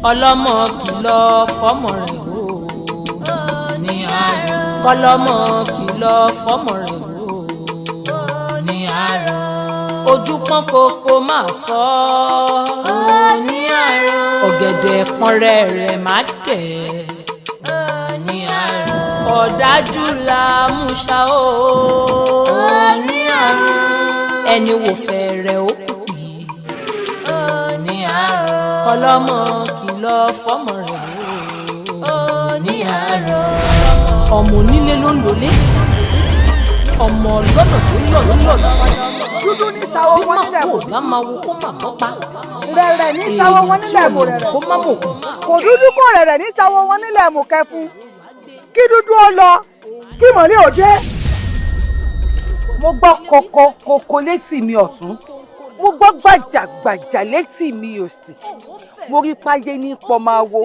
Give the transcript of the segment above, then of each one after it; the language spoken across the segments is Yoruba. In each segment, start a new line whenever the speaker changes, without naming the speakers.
Ọlọ́mọ kìlọ̀ fọ́mọ rẹ̀ o, ní àárọ̀. Kọlọ́mọ kìlọ̀ fọ́mọ rẹ̀ o, ní àárọ̀. Ojú pọ́n kókó máa fọ́, ní àárọ̀. Ọ̀gẹ̀dẹ̀ pọ́nrẹ́ rẹ̀ má tẹ̀, ní àárọ̀. Ọ̀dájú la mú ṣá o, ní àárọ̀. Ẹni wò fẹ́ rẹ̀ ó kù pì, ní àárọ̀. Kọlọ́mọ kìlọ̀ fọ́mọ rẹ̀ o, ní àárọ̀. Ọmọ onílé ló ń lọlé, ọmọ ọlọ́nà tó ń lọ lọ́nà.
Dúdú ní sáwọ́
Bí
wọn
má
nílẹ̀
kó
mò
bá máa wo kó má mọ́ pa.
Rẹ̀rẹ̀ ní sáwọ́ wọn
Èèyàn tí
nílẹ̀
ò
mò
mọ̀
rẹ̀rẹ̀.
kó má mọ̀ kù.
Kò dúdú kò rẹ̀rẹ̀ ní sáwọ́ wọn nílẹ̀ mò kẹfun. Kí dúdú ó lọ, kí mọ̀lẹ́ ò dé.
Mo gbọ́ kọ̀kọ̀ létí mi ọ̀tún, mo gbọ́ gbàjàgbàjà létí mi òsì. Mo rí páyé ní pọmọ awo,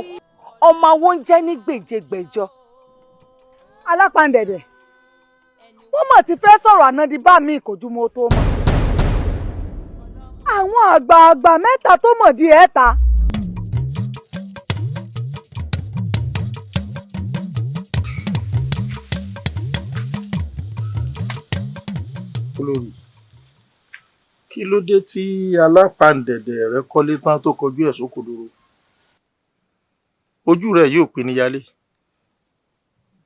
ọmọ awo ń jẹ́ ní gbèjègbèjọ.
Alápàǹdẹ̀dẹ̀, wọ́n mọ̀ ti fẹ́ sọ̀rọ̀ àná di bá mi kò ju mo tó mọ̀. Àwọn àgbààgbà mẹ́ta tó mọ̀ di ẹ̀ta.
Olórí, kí ló dé tí alápàǹdẹ̀dẹ̀ rẹ kọ́lé tán tó kọjú ẹ̀ sókodoro? Ojú rẹ yóò pè níyálé.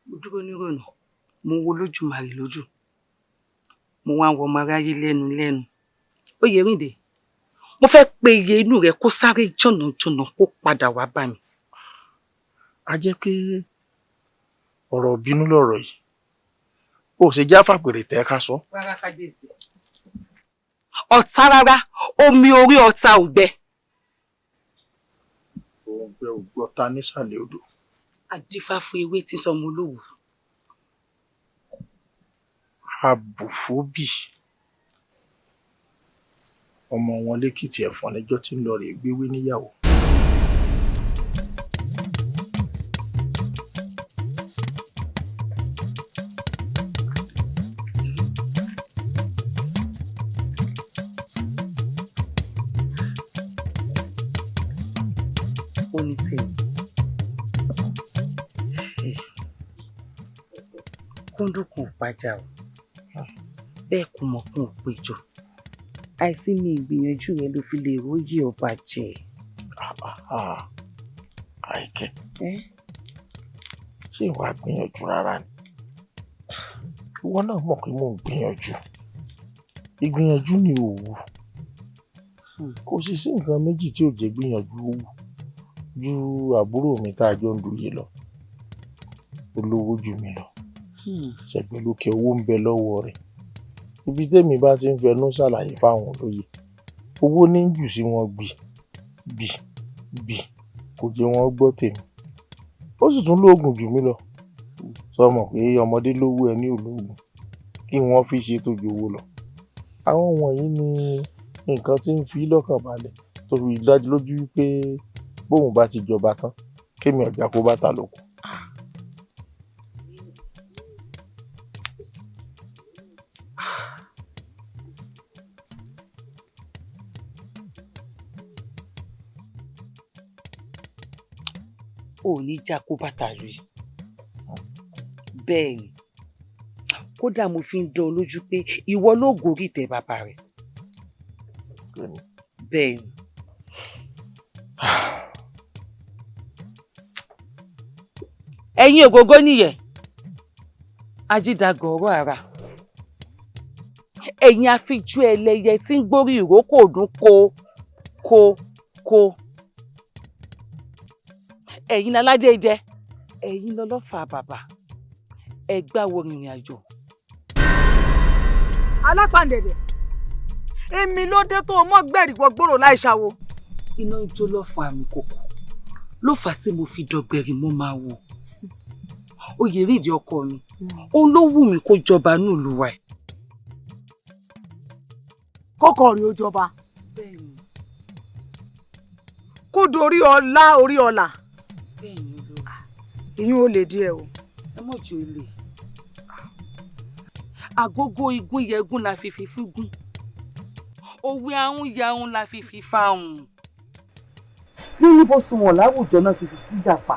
Mo dúró nírònà, mo wo Olódùmarè lójú, mo wá ń wọ ọmọ aráyé lẹ́nu lẹ́nu. Oyèrìndé, mo fẹ́ pe iye inú rẹ kó sáré jọ̀nàjọ̀nà kó padà wá bá mi.
A jẹ́ pé ọ̀rọ̀ bínú lọ̀rọ̀ yìí, ó ṣe já fàpèrè tẹ́ ká sọ.
Rárá kábíyèsí. Ọ̀tá rárá, omi orí ọ̀tá ò gbẹ.
Òun gbẹ ògbọ́ta nísàlẹ̀ odò.
Adífá fún ewé tí sọmọ olówù.
Àbùfóbì ọmọ wọn lẹ́kìtì ẹ̀fọn lẹ́jọ́ tí ń lọ rèé gbéwé níyàwó.
Ó ní tèmi. Kúndùn kò pàjá o, bẹ́ẹ̀ kò mọ̀ kún ò péjọ. Àìsí mi ìgbìyànjú rẹ ló fi lè róyè ọba jẹ.
Àìkẹ́, ṣé ìwà gbìyànjú rárá ni? Ìwọ náà mọ̀ pé mò ń gbìyànjú. Ìgbìyànjú ni òwú. Kò sì sí nǹkan méjì tí ò jẹ́ gbìyànjú òwú ju àbúrò mi tá a jọ ń duyè lọ. Ó lówó jù mí lọ. Ṣẹ̀gbẹ́lókè owó ń bẹ lọ́wọ́ rẹ̀. Ibi tẹ́mi bá ti ń fẹnu ṣàlàyé fáwọn olóyè, owó ní ń jù sí wọn gbì gbì gbì, kò jẹ́ wọ́n gbọ́ tèmi. Ó sì tún lóògùn jù mí lọ. Sọ mọ̀ pé ọmọdé lówó ẹ ní olóògùn kí wọ́n fi ṣe tó ju owó lọ. Àwọn wọ̀nyí ni nǹkan tí ń fi lọ́kàn balẹ̀ tó fi dájú lójú pé bóun bá ti jọba tán, kémi ọ̀jà kó bàtà ló kù.
Ò ní já kó bàtà rí. Bẹ́ẹ̀ ni, kódà mo fi ń dán ọ lójú pé ìwọ ló gorí ìtẹ́ bàbá rẹ̀. Bẹ́ẹ̀ ni. Ẹ̀yin ògógó nìyẹn, ajídàgọ̀ ọ̀rọ̀ ara. Ẹ̀yin afíjú ẹlẹ́yẹ tí ń gbórí ìrókò ọdún kó kó kó. Ẹ̀yin aládé jẹ, ẹ̀yin lọlọ́fà bàbà, ẹ gbáwo rìnrìn àjò.
Alápàǹdẹ̀dẹ̀, èmi ló dé tó o mọ̀ gbẹ̀rì gbọ́gbòrò láì ṣàwo.
Iná ń jó lọ́fun àmì kòkò ló fà á tí mo fi dọ̀gbẹ̀rì mọ́ máa wò. Oyèrìndé ọkọ mi, òun ló wù mí kó jọba nílùú wa.
Kókó rí ó jọba. Kó dorí ọlá orí ọlà. Ìyún ò lè díẹ̀ o.
Ẹ mọ̀ jù ilé. Àgógó igun yẹgún la fi fi fúgún. Òwe ahun yahun la fi fi fáhùn. Ní níbo sunwọ̀n láwùjọ náà ti fi síjà pa.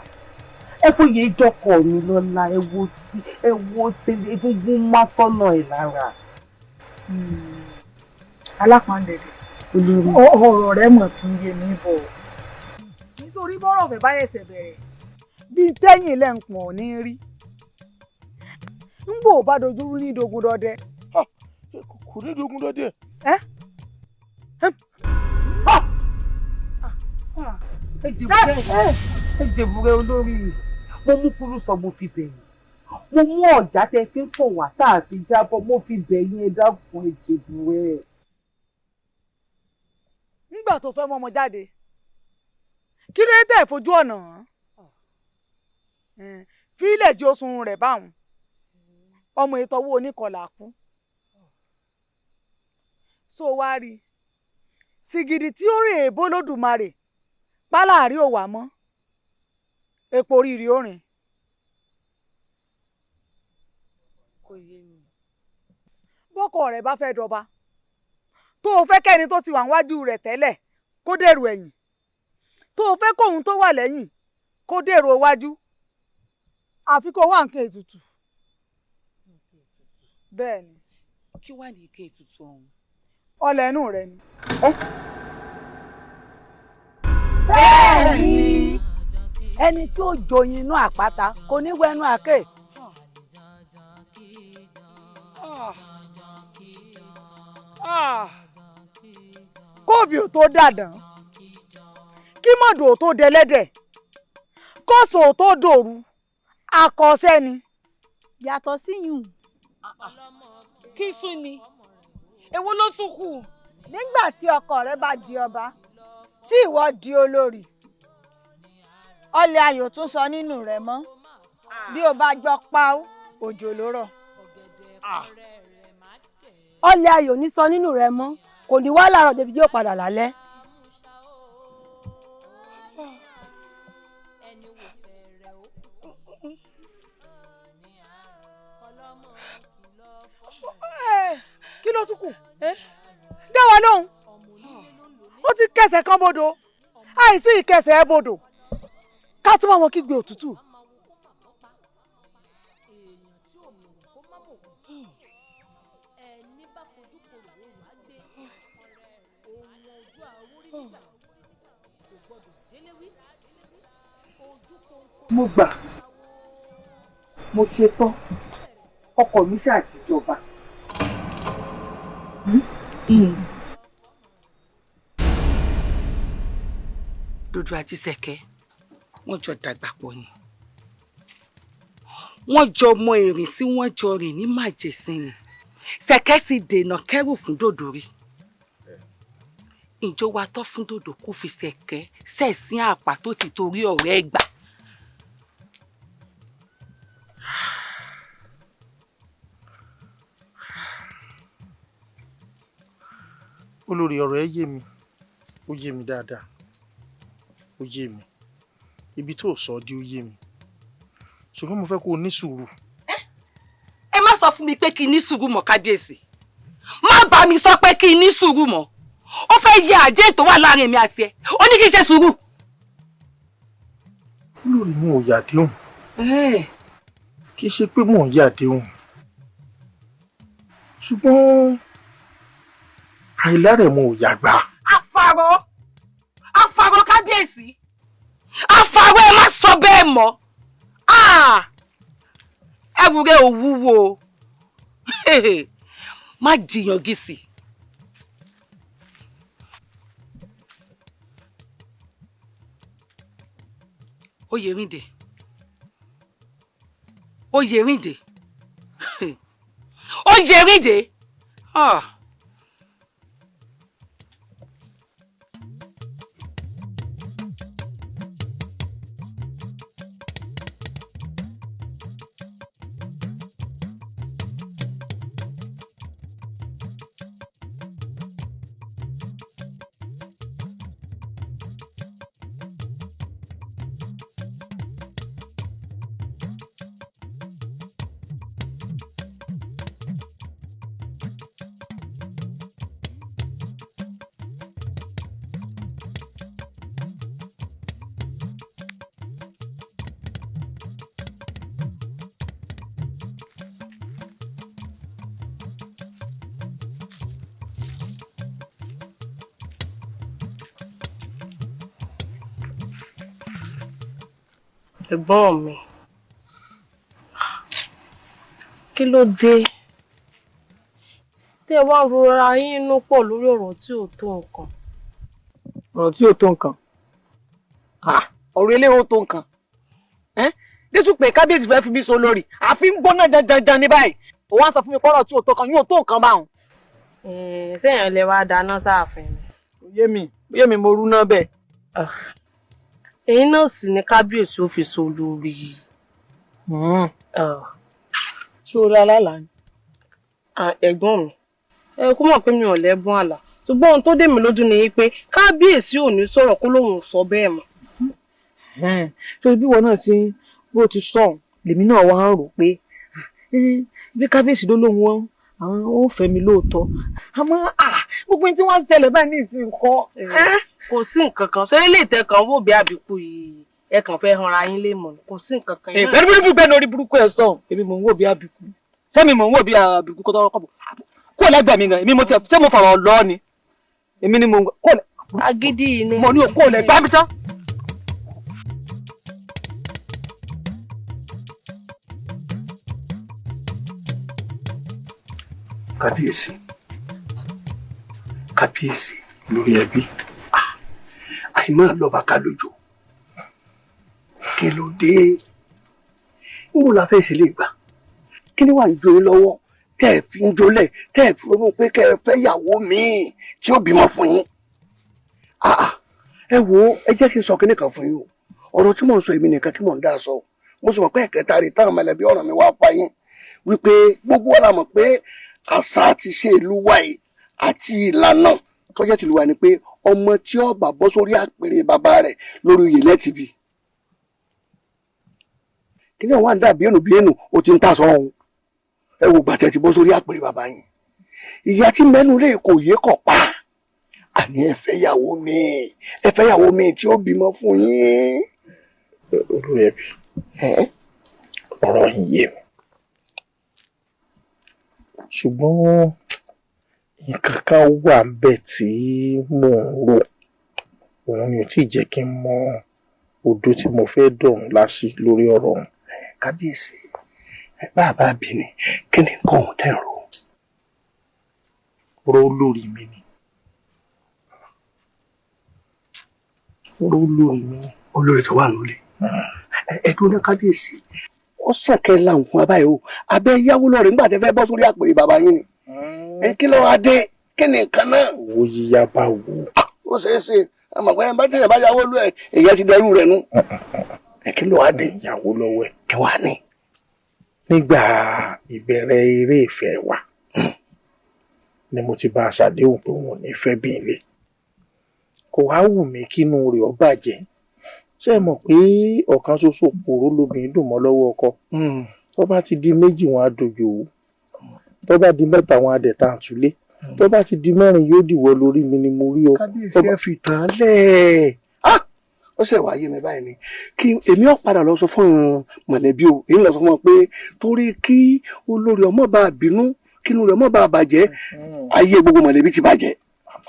Ẹ fòye ìjọkọ̀ mi lọ́la, ẹ wo tí ẹ wo tẹ́lẹ̀ egungun má tọ́nà ẹ̀ lára.
Alápàǹdẹ̀dẹ̀,
Olórí.
Ọ̀rọ̀ rẹ̀ mọ̀ tí ń yé mi bọ̀. Nítorí bọ́rọ̀ fẹ́ bá ẹsẹ̀ bẹ̀rẹ̀ bíi tẹ́yìn lẹ́ǹpọ̀n ò ní rí. Ń bò bá dojú rú ní dogun dọdẹ.
Kò ní dogun dọdẹ.
Ẹ́
Ẹ jèbúrẹ́ olórí, mo mú kúrú sọ, mo fi bẹ̀yìn, mo mú ọ̀já tẹ fi ń pọ̀ wá tá a fi jábọ́, mo fi bẹ̀yìn. Ẹ dákun, ẹ jèbúrẹ́.
Nígbà tó fẹ́ mọ́mọ jáde, kí ló dé tẹ̀ fojú ọ̀nà hàn fílẹ̀ jí oṣù rẹ̀ báwọn ọmọ ìtọ́wọ́ oníkọlà kú so wá rí sìgìdì tí ó rè é bólódùmarè páláàrí ò wà mọ́ epo rírì ó rìn.
Kò yé mi.
Bọ́kọ rẹ̀ bá fẹ́ dọba, tó o fẹ́ kẹ́ni tó ti wà níwájú rẹ̀ tẹ́lẹ̀ kó dèrò ẹ̀yìn, tó o fẹ́ kóhun tó wà lẹ́yìn kó dèrò iwájú, àfi kó wá nǹkan ètùtù. Bẹ́ẹ̀ ni.
Kí wàá ní ike ètùtù ọ̀hún?
Ọlẹ̀ inú rẹ ni.
Bẹ́ẹ̀ni, ẹni tí ó joyin inú àpáta kò ní wẹnu àáké.
Kóòbì ò tó dàdán, kí mọ̀dù ò tó dẹlẹ́dẹ̀, kóòsò ò tó dòru, àkọsẹ́ ni.
Yàtọ̀ síyùn.
Kí sún ni? Èwo ló tún kù?
Nígbà tí ọkọ rẹ bá di ọba, tí ìwọ di olórí, ọlẹ̀ ayò tún sọ nínú rẹ mọ́. Bí o bá gbọ́ páú, òjò ló rọ̀.
Ọlẹ̀ ayò ní sọ nínú rẹ mọ́, kò ní wá láàárọ̀ débi yóò padà lálẹ́.
Kí ló tún kù? Dá wa lóhùn. Ó ti kẹsẹ̀ kan bodò, àìsí ìkẹsẹ̀ ẹ bodò, ká tún máa wọn kígbe òtútù.
Mo gbà, mo ṣe tán, ọkọ mi ṣàtijọba. Dòdò àti Ṣẹ̀kẹ́, wọ́n jọ dàgbà pọ̀ ni. Wọ́n jọ mọ ìrìn tí wọ́n jọ rìn ní màjèsín ni. Ṣẹ̀kẹ́ ti dènà kẹ́rù fún Dòdò rí. Ìjọ wa tọ́ fún Dòdò kó fi Ṣẹ̀kẹ́ ṣẹ̀sín àpá tó ti torí ọ̀rẹ́ ẹ̀ gbà.
Olórí, ọ̀rọ̀ ẹ yé mi, ó yé mi dáadáa, ó yé mi. Ibi tó sọ ọ́ dé, ó yé mi, ṣùgbọ́n mo fẹ́ kó o ní sùúrù.
Ẹ má sọ fún mi pé kí n ní sùúrù mọ́, kábíyèsí. Má bá mi sọ pé kí n ní sùúrù mọ́. Ó fẹ́ yẹ àjẹ́ tó wà láàrin èmi àti ẹ, ó ní kí n ṣe sùúrù.
Olórí, mo ò yàdéhùn, kì í ṣe pé mò ń yàdéhùn, ṣùgbọ́n àìlárẹ̀ mo ò yàgbà.
Àfàrọ, àfàrọ, kábíyèsí, àfàrọ, ẹ má sọ bẹ́ẹ̀ mọ́. Ẹrù rẹ ò wúwo, má jiyàn gìsì. Oyèrìndé, Oyèrìndé, Oyèrìndé. Ah.
Ẹ̀gbọ́n mi, kí ló dé tẹ́ ẹ wá ń rora yín inú pọ̀ lórí ọ̀rọ̀ tí ò tó nǹkan?
Ọ̀rọ̀ tí ò tó nǹkan, ọ̀rọ̀ eléwo tó nǹkan. Dísù pé kábíyèsí fẹ́ fi mí so lórí, àfi ń gbóná dandandan ní báyìí. Ó wá ń sọ fún mi pọ́rọ̀ tí ò tó kan yóò tó nǹkan báwọn.
Sẹ́yìn lè wá dáná sáàfin ni?
Yé mi, yé mi, mo rú náà bẹ́ẹ̀.
Èyí náà sì ni kábíyèsí ó fi so lórí.
Ṣé o rí alálàá ni?
Ẹ̀gbọ́n mi, ẹ kú mọ̀ pé mi ò lẹ́bùn àlà, ṣùgbọ́n ohun tó dé mi lójú ni pé kábíyèsí ò ní sọ̀rọ̀ kó lóun ò sọ bẹ́ẹ̀ mọ́.
Ṣé bí wọn náà ti bó ti sọ ọ̀hún lèmi náà wá ń rò pé bí kábíyèsí ló lóun wọn àwọn ò fẹ́ mi lóòótọ́, àmọ́ gbogbo tí wọ́n ń ṣẹlẹ̀ báyìí ní ìsìn kọ́.
Kò sí nǹkan kan ṣé ilé ìtẹ̀kàn wò bí àbíkú yìí, ẹ kàn fẹ́ hanra yín lè mọ̀, kò sí nǹkan kan.
Ẹ̀ẹ́dẹ́gbẹ̀rún burúkú gbẹ́nu orí burúkú ẹ̀ sọ̀hún, èmi mò ń wò bí àbíkú, sẹ́mi mò ń wò bí àbíkú kó tọ́wọ́ kọ́bọ̀ kó lẹ́gbẹ̀ẹ́ mi gan, èmi mo ti ṣé mo fọ̀rọ̀ lọ ni, èmi ni mo ń kó lẹ.
Agídí inú.
Mo ní kó lẹ gbá mi tán.
Kábíyèsí, kábíyèsí.
Lórí ẹbí.
Àìmọ́ lọ́ba ká lójú. Kí ló dé? Níbo la fẹ́ ṣe lè gbà? Kí ni wàá ń jó yín lọ́wọ́ tẹ́ ẹ̀ fi ń jólẹ̀, tẹ́ ẹ̀ fi ronú pé kẹ́ ẹ fẹ́ yàwó míì tí ó bímọ fún yín? Ẹ wo, ẹ jẹ́ kí n sọ kinní kan fún yín o. Ọ̀rọ̀ tí mò ń sọ èmi nìkan kí mò ń dá sọ. Mo sì mọ̀ pé ẹ̀kẹta rè táwọn mọ̀lẹ́bí ọ̀ràn mi wá pa yín wípé gbogbo wa la mọ̀ pé àṣà àti ṣe ìlú wa yìí àti ìlànà tó jẹ́ tìlú wa ni pé ọmọ tí ó bá bọ́ sórí àpèrè bàbá rẹ̀ lórí oyè lẹ́tìbí. Kí ni àwọn àǹdà bíẹ̀nù bíẹ̀nù ó ti ń tà sọ́hún? Ẹ wò gbàtẹ́ ti bọ́ sórí àpèrè bàbá yín. Ìyá tí mẹ́nu lè kò yé kọ̀ pa. Àní ẹ fẹ́ yàwó mi, ẹ fẹ́ yàwó mi tí ó bímọ fún yín.
Olórí ẹbí, ọ̀rọ̀ yìí yé mi. Ṣùgbọ́n nǹkan kan wà ńbẹ̀ tí mò ń rò, òun ni ò tí ì jẹ́ kí n mọ odó tí mo fẹ́ dọ̀hún lásì lórí ọ̀rọ̀ ọ̀hún.
Kábíyèsí, bàbá bí ni kí ni nǹkan ọ̀hún tẹ̀ ń rò?
Ọ̀rọ̀ olórí mi ni. Ọ̀rọ̀ olórí mi ni.
Olórí tó wà nílé. Ẹ dúró ná kábíyèsí, ó sẹ̀kẹ́ làwọn fún abáyé o, abẹ́ yáwó lọ́rẹ̀ nígbà tẹ́ fẹ́ bọ́ sórí àpèrè bàbá yín ni. Kí ló wá dé? Kí ni nǹkan náà?
Owó yíyá bá wò.
Ó ṣeé ṣe, àmọ́ pé bá tẹ̀lé bá yáwó lú ẹ̀, èyí ti dẹrú rẹ̀ nú. Kí ló wá dé?
Ìyàwó lọ́wọ́ ẹ̀.
Kí wàá ní?
Nígbà ìbẹ̀rẹ̀ eré ìfẹ́ wa ni mo ti bá a ṣàdéhùn pé òun ò ní fẹ́ bí ilé. Kò wá wù mí kínú rẹ̀ ó bàjẹ́. Ṣé ẹ mọ̀ pé ọ̀kan ṣoṣo pòró lobìnrin dùn mọ́ lọ́wọ́ ọkọ? Tó bá ti di méjì wọn á dojú òwú. Tó bá di mẹ́ta wọn á dẹ̀ ta àtúlé. Tó bá ti di mẹ́rin yóò dìwọ́ lórí mi ni mo rí o.
Kábíyèsí, ẹ fi tàn án lẹ̀. Ó ṣe wáyé mi báyìí ni kí èmi ò padà lọ sọ fún mọ̀lẹ́bí o, èyí lọ sọ fún wọn pé torí kí olórí ọmọ bá bínú, kí inú rẹ̀ ọmọ bá bàjẹ́, ayé gbogbo mọ̀lẹ́bí ti bàjẹ́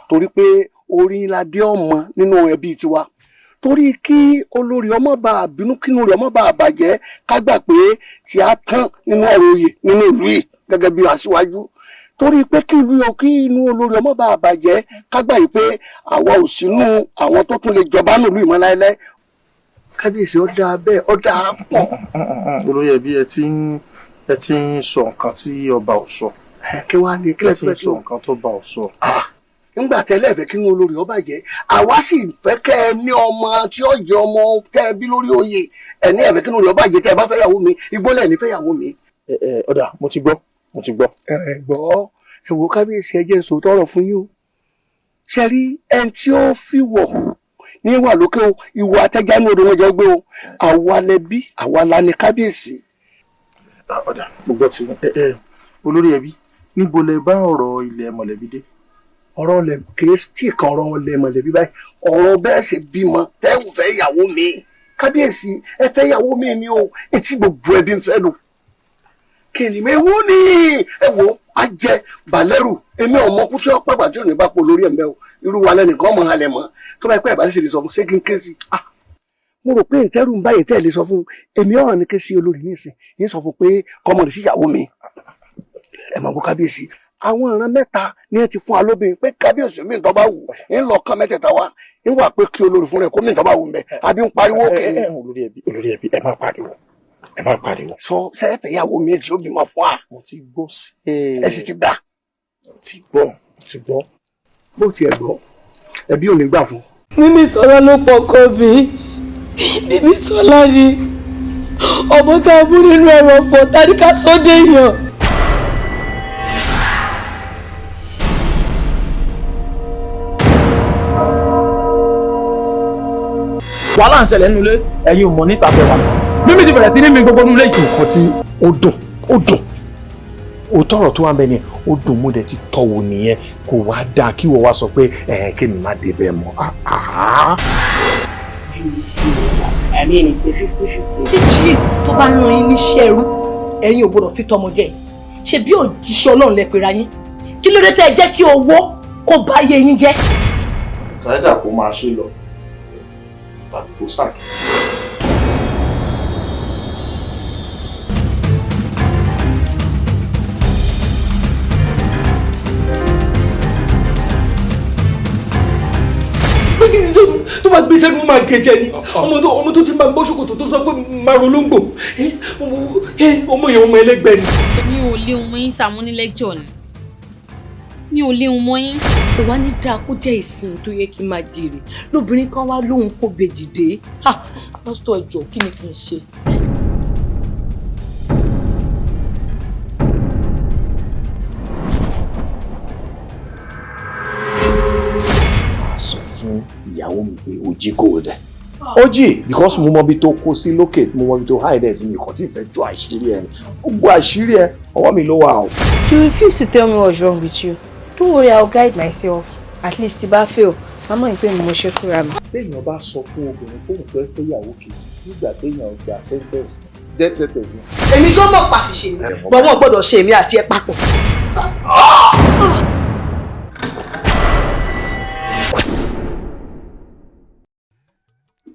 torí pé orí ńlá dé ọmọ nínú ẹbí tiwa, torí kí olórí ọmọ bá bínú, kí inú rẹ̀ ọmọ bá bàjẹ́, ká gbà pé tí a tán nínú ọ̀rọ̀ oyè nínú ìlú yìí gẹ́gẹ́ bí aṣíwájú, torí pé kí ìlú yọ kí inú olórí ọmọ bá bàjẹ́, ká gbà yìí pé àwa ò sínú àwọn tó tún lè jọba nílùú ìmọ̀ láéláé. Kábíyèsí, ó dáa bẹ́ẹ̀, ó dáa pọ̀.
Olórí ẹbí, ẹ ti ń sọ nǹkan tí ọba ò sọ.
Kí wàá ní kílẹ̀
Ẹ ti ń sọ nǹkan tó bá ò sọ.
Nígbà tẹ́lẹ̀ fẹ́ kí inú olórí ó bàjẹ́, àwa sì fẹ́ kẹ́ ẹ ní ọmọ tí ó jẹ ọmọ tẹ́ ẹ bí lórí oyè, ẹ ní ẹ fẹ́ kí inú olórí ó bàjẹ́ tẹ́ ẹ bá fẹ́ yàwó mi, igbólẹ̀ ní fẹ́ yàwó mi.
Ẹ ọ̀dà, mo ti gbọ́, mo ti gbọ́.
Ẹ gbọ́, ẹ wo kábíyèsí, ẹ jẹ́ n sòótọ́ ọ̀rọ̀ fún yín o. Ṣe rí ẹni tí ó fi wọ̀ ní wà lókè o, ìwọ àtẹjá ní odò wọn jọ gbé o, àwa lẹbí, àwa la ní kábíyèsí.
Ọ̀dà, mo gbọ́ ti ẹ olórí ẹbí, níbo lẹ bá ọ̀rọ̀ ilẹ̀ mọ̀lẹ́bí dé?
Ọ̀rọ̀ ọ̀lẹ̀ kìí tí kan ọ̀rọ̀ ọ̀lẹ̀ mọ̀lẹ́bí báyìí, ọ̀rọ̀ bẹ́ẹ̀ ṣe bímọ tẹ́wù fẹ́ yàwó mi, kábíyèsí ẹ fẹ́ yàwó mi ni o, etí gbogbo ẹbí ń fẹ́ lò. Kìnìún ewu ni ẹ wo ajẹ balẹ̀rù, èmi ọmọ kú tí ó pàgbà tí ò ní bá po lórí ẹ̀mẹ́ o, irú wa lẹ́nìkan mọ̀ halẹ̀ mọ́, tó bá pẹ́ ìbálẹ̀ ṣe lè sọ fún ṣé kí n ké sí i. Mo rò pé ìtẹ́rù ń báyìí tẹ́lẹ̀ sọ fún èmi ọ̀ràn ni ké sí olórí nísìn yín sọ fún pé kọ́mọdé síyàwó mi. Ẹ mọ̀ bó kábíyèsí, àwọn ìran mẹ́ta ni ẹ ti fún alóbìnrin pé kábíyèsí mi tó bá wù ń lọ kán mẹ́tẹ̀ẹ̀ta wá ń wà pé kí olórí fún rẹ kó mi tó bá wù ń bẹ àbí ń pariwo òkè ni.
Olórí ẹbí, olórí ẹbí, ẹ má pariwo, ẹ má pariwo.
Sọ sẹ́fẹ̀ ìyàwó mi tí ó bímọ fún wa.
Mo ti gbọ́ sí ẹ.
Ẹ sì ti gbà.
Ti gbọ́, ti gbọ́.
Bó tiẹ̀ gbọ́, ẹbí ò ní gbà fún.
Mímí Sọlá ló pọkọ mi. Mímí Sọlá ni ọmọ tá a mú nínú ẹ̀rọ ọ̀fọ̀ tàbí ká sóde yàn.
Wàhálà ń ṣẹlẹ̀ nínú ilé, ẹ̀yin ò mọ̀ níta fẹ́ wa. Mímí ti bẹ̀rẹ̀ sí ní mi gbogbo nínú ilé yìí.
Nǹkan tí ó dùn, ó dùn, òótọ́ ọ̀rọ̀ tó wà ń bẹ ni ó dùn, mú dẹ̀ ti tọ̀wò nìyẹn. Kò wá dáa kí wọ́n wá sọ pé ẹ̀ẹ́n kémi má débẹ̀ mọ́.
I mean, it's a 50-50.
Tí chief tó bá rán yín níṣẹ́ ẹrú, ẹ̀yin ò gbọ́dọ̀ fi tọmọ jẹ. Ṣe bí òjíṣẹ́ Ọlọ́run lẹ pera yín, kí ló dé tẹ́ ẹ jẹ́ kí owó kó bá yé yín jẹ́?
Ṣáídà kó máa ṣe lọ tàbí kó sàkí.
Tó bá gbé sẹ́nu máa gẹ̀jẹ̀ ni ọmọ tó ti máa bọ́ ṣòkòtò tó sọ pé máa rolóńgbò ọmọ yẹn ọmọ ẹlẹ́gbẹ́ ni.
Mi ò léwu mọ́ yín, Sàámú ní lẹ́jọ́ ni mi ò léwu mọ́ yín.
Kò wá ní dáa kó jẹ́ ìsìn tó yẹ kí n máa jèrè lóbìnrin kan wá lóhun kó bèjì dé. Pásítọ̀, ẹ jọ̀ọ́, kí ni kí n ṣe?
Sọ fún ìyàwó mi pé o jí gold ẹ, ó jí, because mo mọ ibi tó kó sí lókè, mo mọ ibi tó hide ẹ sí. Mi kàn tí ì fẹ́ jọ àṣírí ẹ ni. Gbogbo àṣírí ẹ, ọwọ́ mi ló wà o.
You refuse to tell me what's wrong with you. Don't worry, I'll guide myself. At least tí bá fail, màmá ìpè mi mo ṣe fúnra mi.
Téèyàn bá sọ fún obìnrin kóun fẹ́ fẹ́yàwó kejì nígbà téèyàn gba sentence, death sentence ni.
Èmi tó mọ̀ pàfiṣe ni bọ́ wọn gbọ́dọ̀ ṣe èmi àti ẹ papọ̀.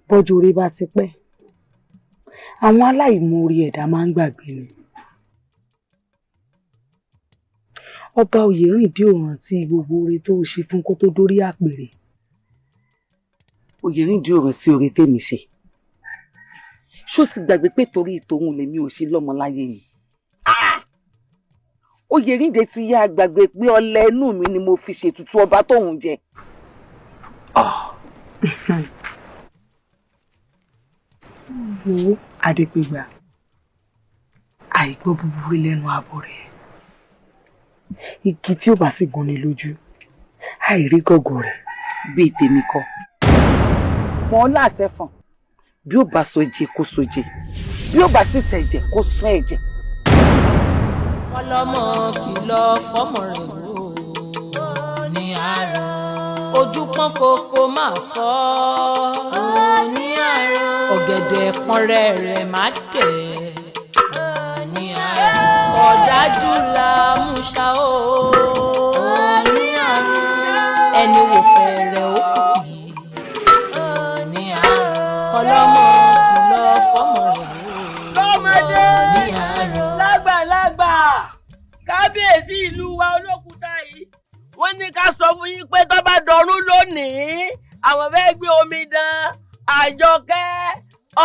Bọ́jú orí bá ti pẹ́, àwọn aláìmoore ẹ̀dá máa ń gbàgbé ni. Ọba Oyèrìndé ò rántí gbogbo oore tó ṣe fún kó tó dórí àpèrè.
Oyèrìndé ò rántí oore tèmi ṣe. Ṣó sì gbàgbé pé torí tòun lèmi ò ṣe lọ́mọ láyé yìí? Oyèrìndé ti yá gbàgbé pé ọlẹ inú mi ni mo fi ṣètùtù ọba tóun jẹ.
Wo Adépégbà, àìgbọ́ búburú lẹ́nu àbọ̀ rẹ̀. Igi tí ó bá sì gúnni lójú, àìrí gọ̀gọ̀ rẹ̀.
Bíi tèmi kọ́. Wọn láṣẹ fún bí ó bá sọjẹ kó sọjẹ, bí ó bá sì ṣẹ̀jẹ̀ kó sún ẹ̀jẹ̀.
Kọ́lọ́mọ kìlọ̀ fọ́mọ rẹ̀ o ní àárọ̀, ojú pọ́n kókó máa fọ́ o ní àárọ̀, ọ̀gẹ̀dẹ̀ pọ́nrẹ́ rẹ̀ má tẹ̀ o ní àárọ̀, ọ̀dájú la mú ṣá o ní àárọ̀, ẹni wò fẹ́ rẹ̀ ó kù o ní àárọ̀. Kọ́lọ́mọ kìlọ̀ fọ́mọ rẹ̀
Lọ́mọdé
o ní àárọ̀.
Lágbàlagbà, kábíyèsí ìlú wa olókùúta yìí, wọ́n ní ká sọ fún yín pé tó bá dọ̀rún lónìí, àwọn fẹ́ gbé omidan Àjọkẹ́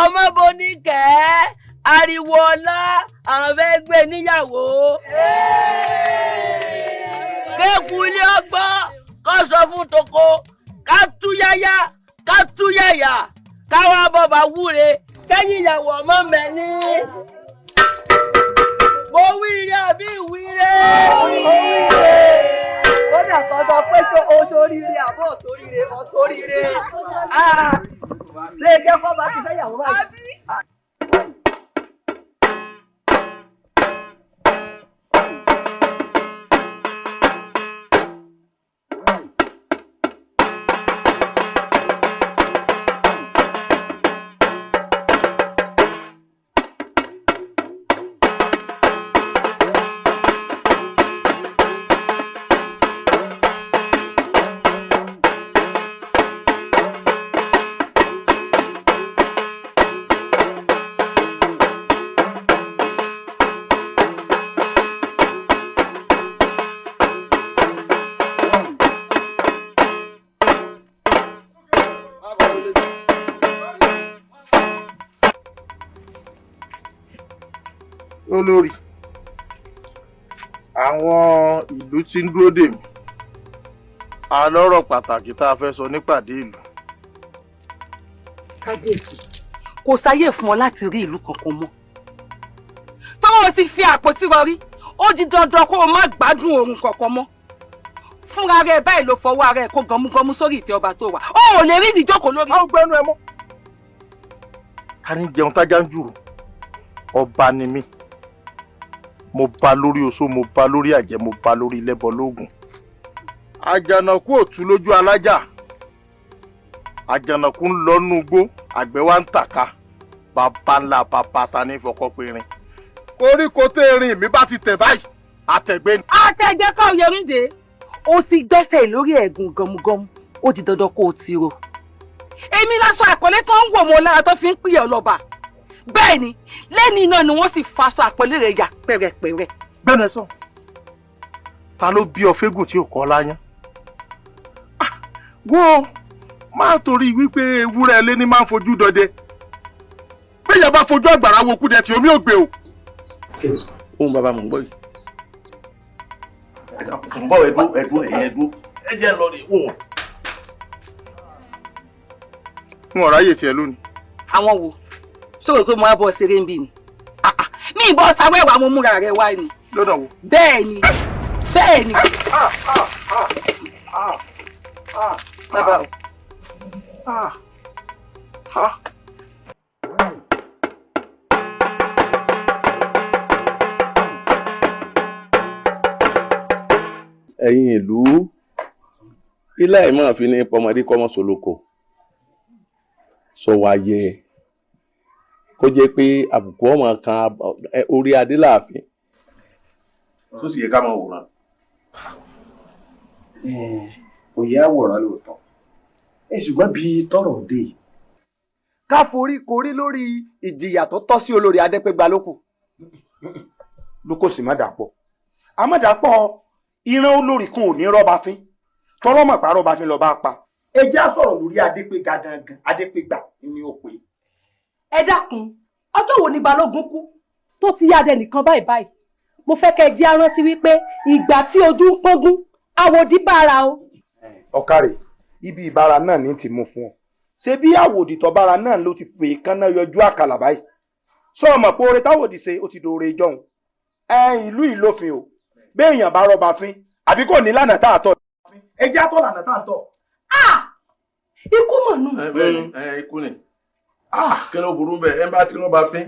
Ọmọbóníkẹ́ Ariwo Ọlá, àwọn fẹ́ gbé níyàwó. Kéku ilé ọgbọ́n kó sọ fún toko, ká túyáyá ká túyàyà káwá bọ̀bà wúre kẹ́yìn ìyàwó ọmọ mẹ́ni. Mo wí ire àbí ìwíre?
Mo wí ire. Kódà kan sọ pé ṣé o ṣoríire àbọ̀ òṣoríire ọ̀ṣoríire. Lè jẹ́ kó bá ti fẹ́ yàwó báyìí.
Olórí, àwọn ìlú tí ń dúró dè mí, a lọ́rọ̀ pàtàkì tá a fẹ́ sọ nípàdé ìlú.
Kábíyèsí, kò sáyè fún ọ láti rí ìlú kankan mọ́. Tọ́wọ́ ti fi àpótí rọrí, ó di dandan kó o má gbádùn oorun kankan mọ́. Fúnra rẹ báyìí ló fọwọ́ ara ẹ̀ kó gọmúgọmú sórí ìtẹ́ ọba tó wà. Ó ò lè rí ìdíjókòó lórí.
Àwọn gbẹnu ẹ mọ́. Ta ni jẹun tájá ń jùrù? Ọba ni mí. Mo ba lórí oṣó, mo ba lórí àjẹ́, mo ba lórí lẹ́bọ lóògùn. Àjànàkú ò tú lójú alájà. Àjànàkú ń lọ nú igbó, àgbẹ̀ wa ń tàka. Bàbá ńlá bàbá ta ní fọkọ́ perin. Koríko tẹ́rin mi bá ti tẹ̀ báyìí, àtẹ̀gbẹ́ ni.
Àtẹ̀gbẹ́ kọ́ Yẹrúndé, ó ti gbẹ́sẹ̀ lórí ẹ̀gún gọmugọmu, ó di dandan kó o ti ro. Èmi lásán àpọ́nlé tó ń wò mọ́ lára tó fi ń pè ọ́ lọ́ba. Bẹ́ẹ̀ ni, lẹ́ni náà ni wọ́n sì faṣọ àpọ́nlé rẹ̀ yà pẹ̀rẹ̀pẹ̀rẹ̀.
Gbẹ́nu ẹ sàn, ta ló bí ọ fégùn tí ò kọ́ láyán? Wo má torí wípé ewúrẹ́ ilé ní máa ń fojú dọdẹ. Béèyàn bá fojú àgbàrá wo kúdẹ tí omi ò gbé o.
Ohun bàbá mò ń gbọ́ yìí. Ń bọ̀ ẹ̀dú ẹ̀dú ẹ̀yìn ẹ̀dú ẹ jẹ́ lọ rí wò.
N ò ráyè tiẹ̀ lónìí.
Àwọn wo? Sọ̀rọ̀ pé mo wá bọ̀ ṣeré ń bí ni. Mi ìbọn sáwẹ́wà mo múra rẹ wá ni.
Lọ́dọ̀ wo?
Bẹ́ẹ̀ ni, bẹ́ẹ̀ ni. Bàbá o.
Ẹ̀yin ìlú ilé ẹ̀ máa fi ní pọmọdé kọ́mọ soloko sọ wá yẹ kó jẹ́ pé àbùkù ọmọ kan orí adé láàfin tó sì yẹ ká máa wòran.
Òye àwòrán lóòótọ́, ẹ ṣùgbọ́n bí tọ́rọ̀ dé yìí, ká forí korí lórí ìjìyà tó tọ́ sí olórí Adépégbà lókù.
Ló kò sì má dàpọ̀ àmọ́ dàpọ̀ ìran olórí kan ò ní rọ́bà fín tọrọ mọ̀ pa rọ́bà fín lọ́ba pa. Ẹ jẹ́ á sọ̀rọ̀ lórí Adépégbà gangan. Adépégbà ni ó pè.
Ẹ dákun, ọjọ́ wo ni Balógun kú tó ti yáde nìkan báyìí báyìí? Mo fẹ́ kẹ́ ẹ jẹ́ arántí wípé ìgbà tí ojú ń pọ́ngún àwòdì bára o.
Ọ̀kàrẹ̀, ibi ìbára náà ní ti mú fún ọ. Ṣé bí àwòdì tọ́bára náà ló ti fè kánná yọjú àkàlà báyìí? Sọ ọmọ pé oore táwòdì ṣe ó ti dòore jọ̀hún. Ẹ ìlú ìlófin o, béèyàn bá rọba fín àbí kò ní lànà tá a tọ̀. Ẹ jẹ́ àtọ̀ lànà tá a tọ̀.
Ikú mọ̀ nù.
Ẹ ikú ni, kí ló burú bẹ́ẹ̀ ẹ bá tí rọ́bà fín.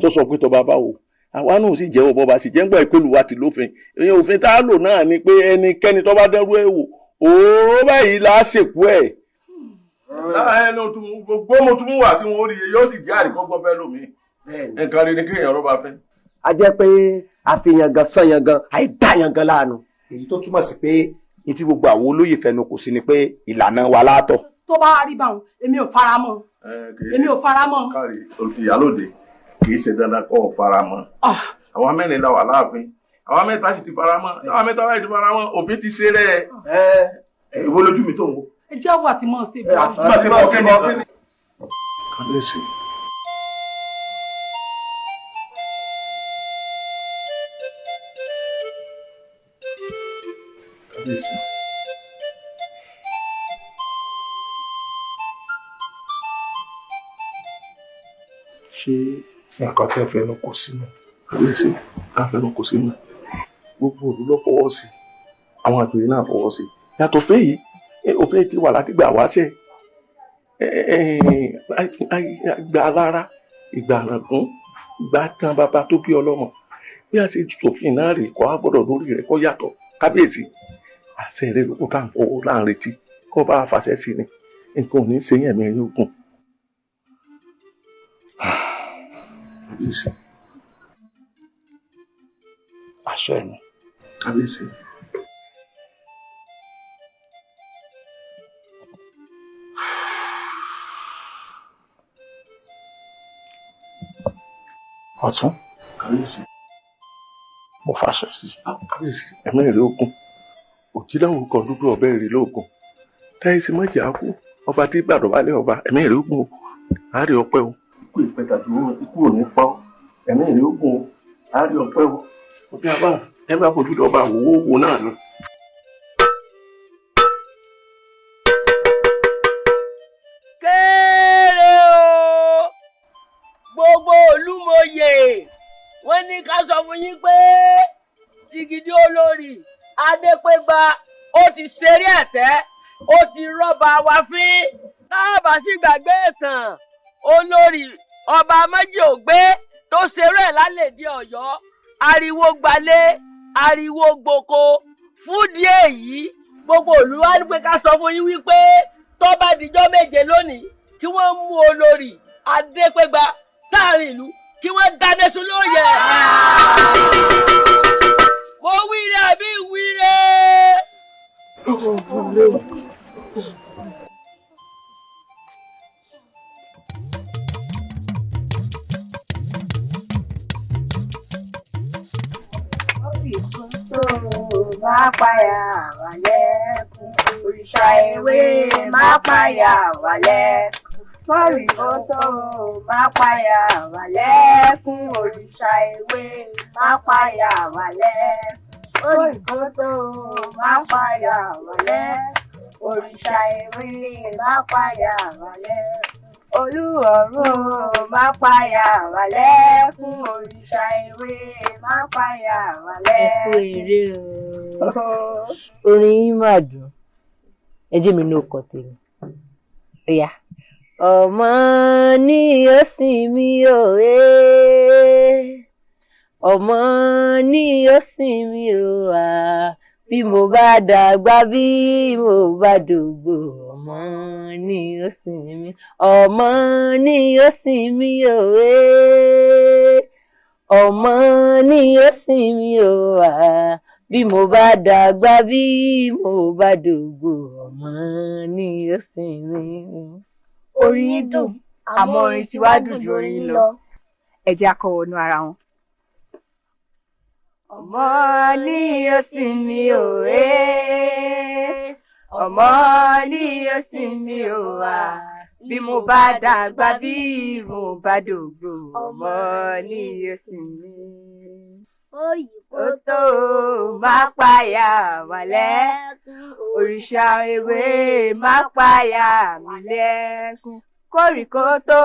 Tó sọ pé tọba báwo àwa náà sì jẹ́wọ́ bọ́ba sì jẹ́ ń gbọ́ ìpèlú wa ti lófin. Ìyẹn òfin tá a lò náà ni pé ẹnikẹ́ni tó bá dẹ́rú ẹ̀ wò òórùn báyìí là á ṣèkú ẹ̀. Gbogbo mo tún mú wà tí wọn ó rí i yóò sì jẹ́ àríkọ́gbọ́n fẹ́ lómi. Nǹkan rí ni kéèyàn rọ́bà fín.
A jẹ́ pé àfihàn sanyangan àìdáyangan láàánú.
Èyí tó túmọ̀ sí pé ní tí gbogbo àwọn olóyè fẹnu kò sí ni pé ìlànà wa látọ̀.
Tó bá wá rí báwọn, èmi ò fara mọ́, èmi ò fara mọ́.
Kárí olùfìyàlóde, kì í ṣe dandan kó o fara mọ́. Àwa mẹ́rin la wà láàfin, àwa mẹ́ta sì ti fara mọ́, àwa mẹ́ta wáyé ti fara mọ́, òfin ti ṣe rẹ̀.
Ẹ ìwo lójú mi tó ń wo.
Ẹ jẹ́ wà tí mò ń ṣe bọ́.
Àti mọ̀ ṣe bọ́ kí ni.
Kábíyèsí. Kábíyèsí.
Ṣé nǹkan tẹ́ fẹnu kò sínú?
Kábíyèsí, ká fẹnu kò sínú. Gbogbo òlú ló fọwọ́ sí, àwọn àjòyè náà fọwọ́ sí. Yàtọ̀ fẹ́ yìí, òfin ti wà láti gbà wáṣẹ̀. Ìgbà alára, ìgbà àràgún, ìgbà tán bàbá tó bí ọlọ́mọ. Bí a ṣe tòfin náà rè kọ́, á gbọ́dọ̀ lórí rẹ̀ kọ́ yàtọ̀. Kábíyèsí, àṣẹ rẹ̀ ló kó tá à ń fọwọ́ láàrin retí kó bá a fàṣẹ sí ni. Nǹkan ò ní ṣe yẹn mi yóò gùn. Kábíyèsí.
Àṣẹ mi.
Kábíyèsí.
Ọ̀tún.
Kábíyèsí.
Mo fàṣẹ sí.
Kábíyèsí, ẹ̀mí rẹ̀ ogun. Òjìláwò kan dúdú ọ̀bẹ rẹ̀ lóògùn. Táyé sì mọ̀jà kú. Ọba tí gbàdọ̀ wálé ọba, ẹ̀mí rẹ̀ ogun o. Àárẹ̀ ọpẹ́ o. Ikú ìpẹ́ta tó ikú ò ní pa ọ́. Ẹ̀mí rẹ̀ ogun o. A rí ọpẹ́ o, ọdún abáwọn ẹ bá fojú dọba owó wo náà ni.
Kéré o, gbogbo olúmọye, wọ́n ní ká sọ fún yín pé Sìgìdì olórí Adépégbà ó ti ṣeré ẹ̀tẹ́, ó ti rọ́bà wá fín. Káàbà sì gbàgbé ìtàn olórí ọba méjì ògbé tó ṣeré ẹ̀ lálẹ́dí Ọ̀yọ́. Ariwo gbalé, ariwo gboko. Fúdìí èyí, gbogbo ìlú wa ní pé ká sọ fún yín wípé tó bá dijọ́ 7 lónìí, kí wọ́n mú olórí Adépégbà sáàrin ìlú, kí wọ́n dáná sun lóye. Mo wíire àbí wíire.
Má payà wá lẹ́kún, òrìṣà ewé má payà wá lẹ́kún. Mọ́rì kótó má payà wá lẹ́kún, òrìṣà ewé má payà wá lẹ́kún. Mọ́rì kótó má payà wá lẹ́kún, òrìṣà ewé má payà wá lẹ́kún. Olúọ̀run má payà wá lẹ́kún, òrìṣà ewé má payà wá
Ẹ kú
lẹ́kún.
eré o, orin yín mà dùn. Ẹ jẹ́ mi ní ọkọ̀ tèmi. Ó yá. Ọmọ ní ó sìn mí o ẹ́, ọmọ ní ó sìn mí o à, bí mo bá dàgbà bí mo bá dògbò, ọmọ ní ó sìn mí, ọmọ ní ó sìn mí o ẹ́, ọmọ ní ó sìn mí o à, bí mo bá dàgbà bí mo bá dògbò, ọmọ ní ó sìn mí.
Orin yín dùn, àmọ́ orin tiwa dùn ju orin yín lọ. Ẹ jẹ́ á kọ wọnú ara wọn. Ọmọ ní ó sìn mí o ẹ́, ọmọ ní ó sìn mí o à, bí mo bá dàgbà bí mo bá dògbò, ọmọ ní ó sìn mí. Ó tó má payà wá lẹ́kún, òrìṣà ewé má payà mí lẹ́kún. Kórìkó tó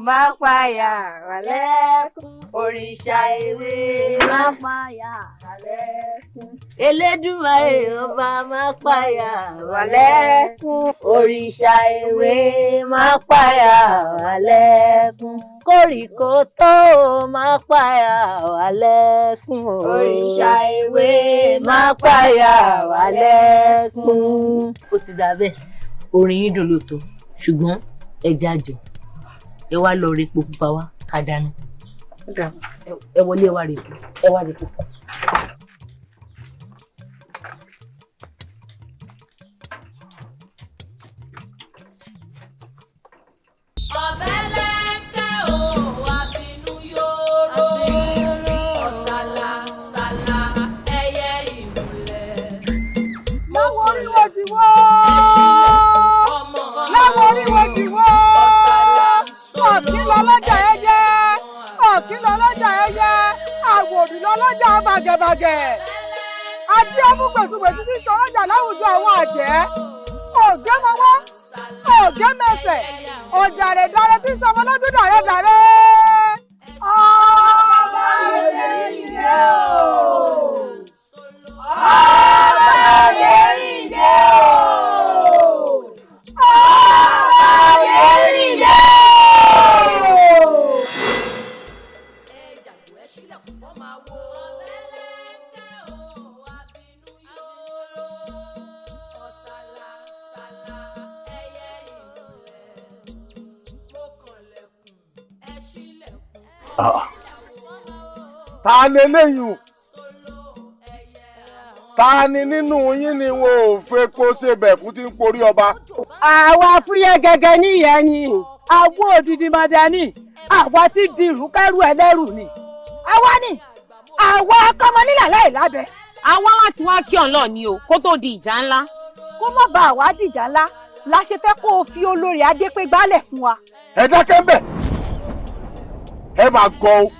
má payà wá lẹ́kún, òrìṣà ewé má payà wá lẹ́kún.
Elédùmarè ọba má payà wá lẹ́kún, òrìṣà ewé má payà wá lẹ́kún. Kórìkó tó má payà wá lẹ́kún,
òrìṣà ewé má payà wá lẹ́kún.
Ó ti dà bẹ́ẹ̀, orin yín dùn lóòótọ́, ṣùgbọ́n ẹ jájọ, ẹ wá lọ rí epo pupa wá ká dáná. Ẹ wọlé, ẹ wá rí epo, ẹ wá rí epo.
Ọ̀bẹ́lẹ́kẹ́ o, àbínú yòrò. Ọ̀sàlà sàlà ẹyẹ ìmùlẹ̀.
Láwọn oríwó ti wó. Láwọn oríwó ti wó. Ọ̀kín lọ lọ́jà ẹyẹ. Ọ̀kín lọ lọ́jà ẹyẹ. Àwòrì lọ lọ́jà bàgẹ̀bàgẹ̀. Adé ọmú gbèsùgbèsù ti sọ lọ́jà láwùjọ àwọn àjẹ́. Ògé mọ́wọ́, ògé mẹsẹ̀, ọ̀dàrẹ̀dàrẹ̀ tí sọmọ lójú dàrẹ̀dàrẹ̀. Ọba Yèrìndé o! Ọba Yèrìndé o! Ọba Yèrìndé o!
Ta ni eléyìí o? Ta ni nínú yín ni wọn ò fepo ṣebẹ̀ fún tí ń porí ọba?
Àwa fúyẹ́ gẹ́gẹ́ níyẹn ni àwa òdìdí mọ̀dání, àwa ti dìrú kẹ́rù ẹlẹ́rù ni.
Àwa ni àwa akọ́mọ nílà láì lábẹ́.
Àwa láti wá kí ọ̀nlọ́ ni o kó tó di ìjà ńlá.
Kó má bàa wá dìjà ńlá la ṣe fẹ́ kó o fi olórí Adépégbà lẹ̀ fún wa.
Ẹ dákẹ́ ń bẹ̀, ẹ máa gọ o.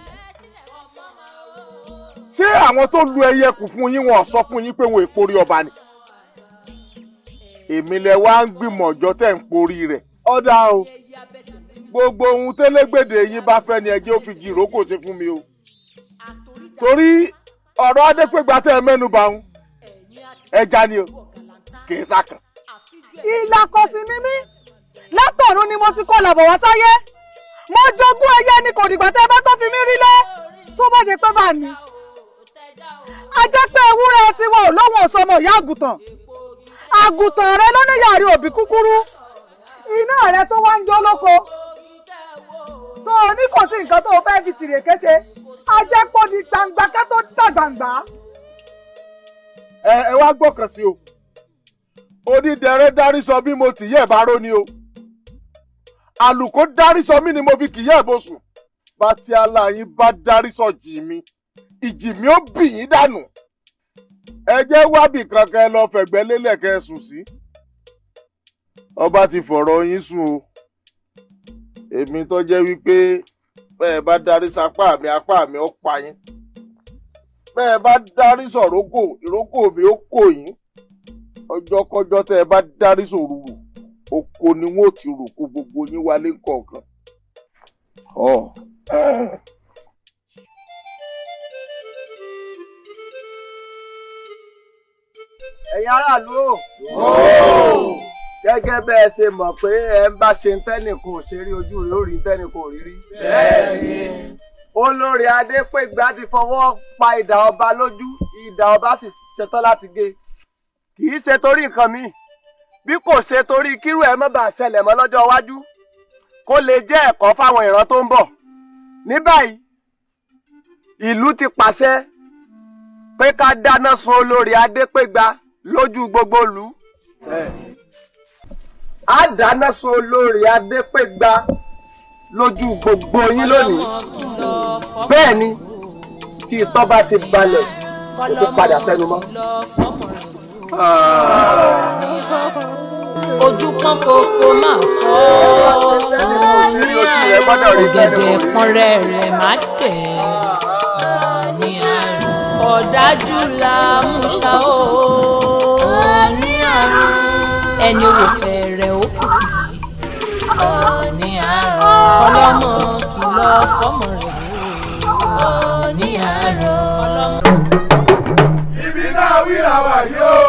Ṣé àwọn tó lu ẹyẹ kù fún yín wọn sọ fún yín pé wọn èporí ọba ni? Èmi lẹ wá ń gbìmọ̀ ọjọ́ tẹ̀ ń porí rẹ̀. Ọ̀dà o, gbogbo ohun tẹ́lẹ́gbẹ̀dẹ̀ yín bá fẹ́ ni ẹjẹ́ ó fi jìrókò ṣe fún mi o. Torí ọ̀rọ̀ Adépégbà tẹ́ ẹ mẹ́nu bà ń ẹja ni o, kì í sàkàn.
Ìlàkọ̀sí ni mí, látọ̀run ni mo ti kọlà bọ̀ wá sáyé. Mo jogún ẹyẹ ni, kò dìgbà tẹ́ ẹ bá tó fi mí rí lé. Tó bá jẹ́ pé bá mi, a jẹ́ pé ewúrẹ́ tiwa ò lóhùn ọ̀sọ́mọ ìyá àgùntàn. Àgùntàn rẹ ló ní yàrá òbí kúkúrú. Iná rẹ tó wá ń jó lóko tó o ní kò sí nǹkan tó o fẹ́ fi tìrèké ṣe, a jẹ́ pé ó di gbangba ká tó dà gbangba.
Ẹ wá gbọ́kàn sí o, onídẹrẹ́ dárí sọ bí mo tì yẹ́ ẹ̀ bá ró ni o, àlùkò dárí sọ mí ni mo fi kì yẹ́ ẹ̀ bó sùn. Bá tí aláyín bá dárí sọ jì mí, ìjì mi ó bì yín dànù. Ẹ jẹ́ wábì kankan ẹ lọ fẹ̀gbẹ́ lélẹ̀ kẹ́ ẹ sùn sí. Ọba ti fọ̀rọ̀ yín sùn o. Èmi tó jẹ́ wípé bẹ́ẹ̀ bá darí sapá mi, apá mi ó pa yín. Bẹ́ẹ̀ bá darí sọ̀rókò, ìrókò mi ó kò yín. Ọjọ́kọ́jọ́ tẹ́ ẹ bá darí sòrùrù, oko ni wọ́n ò ti rò kó gbogbo yín wálé kọ̀ọ̀kan.
Ẹ̀yin aráàlú o, gẹ́gẹ́ bẹ́ẹ̀ ṣe mọ̀ pé ẹ ń bá ṣe ń tẹ́nìkan ò ṣe rí, ojú rẹ̀ ó rí tẹ́nìkan ò rí rí. Olórí Adépégbà ti fọwọ́ pa idà ọba lójú, idà ọba sì ṣetán láti gé. Kì í ṣe torí nǹkan míì, bí kò ṣe torí kírú ẹ̀ má bàa ṣẹlẹ̀ mọ́ lọ́jọ́ iwájú, kó lè jẹ́ ẹ̀kọ́ fáwọn ìran tó ń bọ̀. Ní báyìí, ìlú ti pàṣẹ pé ká dáná sun olórí Adépégbà lójú gbogbo ìlú. Á dáná sun olórí Adépégbà lójú gbogbo yín lónìí. Bẹ́ẹ̀ ni, tí itọ́ bá ti balẹ̀, kò tó padà sẹ́nu mọ́.
Ojú pọ́n kókó máa fọ́, ọ̀gẹ̀dẹ̀ pọ́nrẹ́ rẹ̀ má tẹ̀. Ọ̀dájú la mú ṣá o, ẹni wò fẹ́rẹ̀ ó kù bí. Kọlọ́mọ kìlọ̀ fọ́mọ rẹ̀ ó ní àárọ̀.
Ibi náà wíra wà yóò.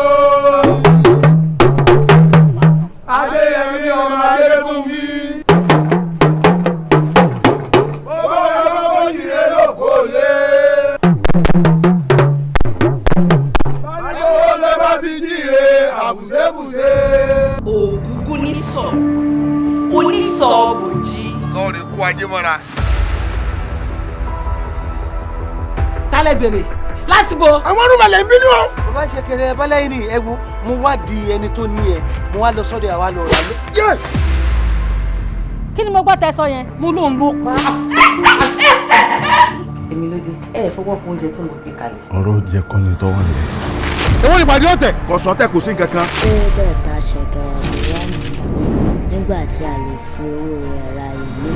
Adéyẹmí ọmọ Adéfúnmi. Bọ́lá ọmọ yìí lóko lé. Báwo lè bá ti jíire àbùsẹ́bùsẹ́?
Ògúngún ní sọ, onísọ bòjì.
Lọ́ọ̀rì kó ajé mọ́ra.
Tálẹ̀ bèrè lásìbò.
Àwọn arúgbó ń bínú o.
Mo bá ṣe kẹrẹ ẹ bọ́lá yìí ni ẹ wo, mo wá di ẹni tó ní ẹ, mo wá lọ sọ́dọ̀ àwa lọ rà lọ.
Kí ni mo gbọ́ tẹ sọ yẹn?
Mo lóun ló pa á.
Èmi ló dé, ẹ fọwọ́ kún oúnjẹ tí mo gbé kalẹ̀.
Ọ̀rọ̀ oúnjẹ kọ́ ni tọ́wọ́ nílẹ̀.
Èwo ni ìpàdé ọ̀tẹ̀? Kò sọ́tẹ̀, kò sí nǹkan kan.
Kí ló dé ta ṣẹ̀kẹ̀rẹ̀ ló wà níta nígbà tí a lè fi owó rẹ̀ ra ìlú?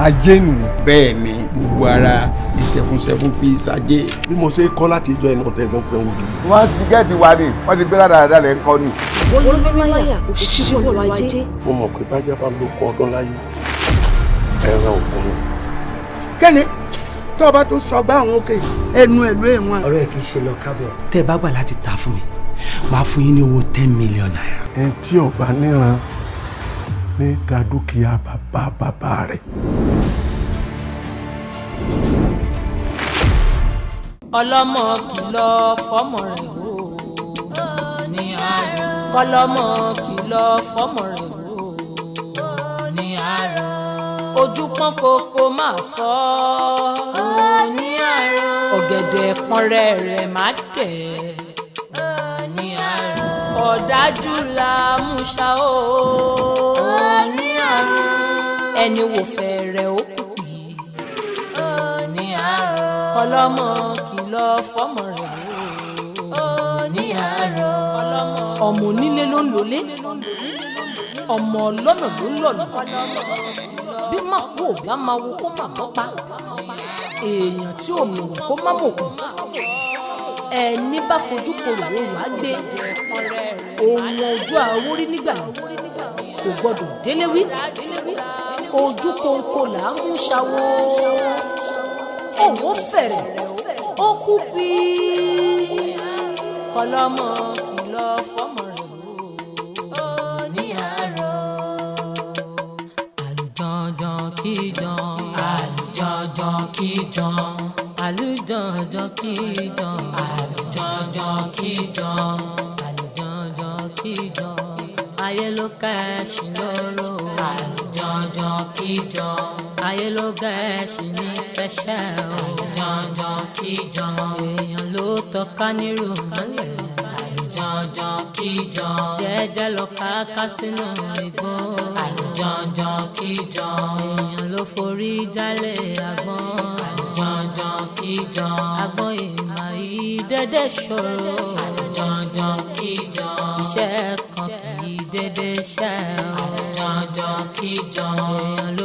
Ajé nù. Bẹ́ẹ̀ ni, gbogbo ara ìṣẹ̀fúnṣẹ̀fún fi ṣajé.
Bí mo ṣe kọ́ láti ìjọ iná tẹ̀ fẹ́ pẹ́ wọ́n.
Wọ́n ti gẹ́ẹ̀tì wa ni, wọ́n ti gbé ládàá lẹ̀ ń kọ́ ni.
Olúmọláyà òṣìṣẹ́ ọrọ̀ ajé.
Mo mọ̀ pé bájá bá ló kọ́ ọdún láyé, ẹran òkun ni.
Kẹ́ni tó o bá tún sọ gbá àwọn òkè ẹnu ẹ̀ ló èèwọ̀n.
Ọ̀rọ̀ ẹ̀ kì í ṣe lọ kábọ̀. Tẹ́ ẹ bá gbà láti ta fún mi, màá fún yín ní owó 10 million naira.
Ẹ tí ọba níran ní ta dúkìá bàbá bàbá rẹ̀.
Ọlọ́mọ kìlọ̀ fọ́mọ rẹ̀ o ní àárọ̀. Kọlọ́mọ kìlọ̀ fọ́mọ rẹ̀ o ní àárọ̀. Ojú pọ́n kókó máa fọ́ ní àárọ̀. Ọ̀gẹ̀dẹ̀ pọ́nrẹ́ rẹ̀ má tẹ̀ ní àárọ̀. Ọ̀dájú la mú ṣá o ní àárọ̀. Ẹni wò fẹ́rẹ̀ ó kù bí ní àárọ̀. Kọlọ́mọ kìlọ̀ fọ́mọ rẹ̀ o ní àárọ̀. Ọmọ onílé ló ń lọlé, ọmọ ọlọ́nà ló ń lọ̀nà. Bí màkú ò bá máa wo kó má mọ́ pa. Èèyàn tí ò mọ̀wẹ̀ kó má mọ̀kùn, ẹni bá fojú korò òun á gbé ohun ojú àwórí nígbà kò gbọdọ̀ délé wí. Ojú kòǹkò là á mú ṣàwò, òun ó fẹ̀rẹ̀ ó kú bí kọlọ́mọ kìlọ̀ fọ́mọ rẹ̀ ó ní àárọ̀. Àlùjọ̀njọ̀n kíjàn, àlùjọ̀njọ̀n kíjàn, àlùjọ̀njọ̀n kíjàn, àlùjọ̀njọ̀n kíjàn, àlùjọ̀njọ̀n kíjàn, ayé ló kẹ́sìn lóró. Àlùjọ̀njọ̀n kíjàn, ayé ló gẹ̀ẹ́sì ní kẹsẹ̀ o. Àlùjọ̀njọ̀n kíjàn, èèyàn ló tọ́ka nírú mọ́lẹ̀. Àlùjọ̀njọ̀n kíjàn, jẹ́jẹ́ lọ káká sínú igbó. Àlùjọ̀njọ̀n kíjàn, èèyàn ló forí jálẹ̀ àgbọn. Àlùjọ̀njọ̀n kíjàn, àgbọn ìmọ̀ yìí dédé ṣòro. Àlùjọ̀njọ̀n kíjàn, iṣẹ́ kan kì í dédé ṣẹ́ o. Àlùjọ̀njọ̀n kíjàn, èèyàn ló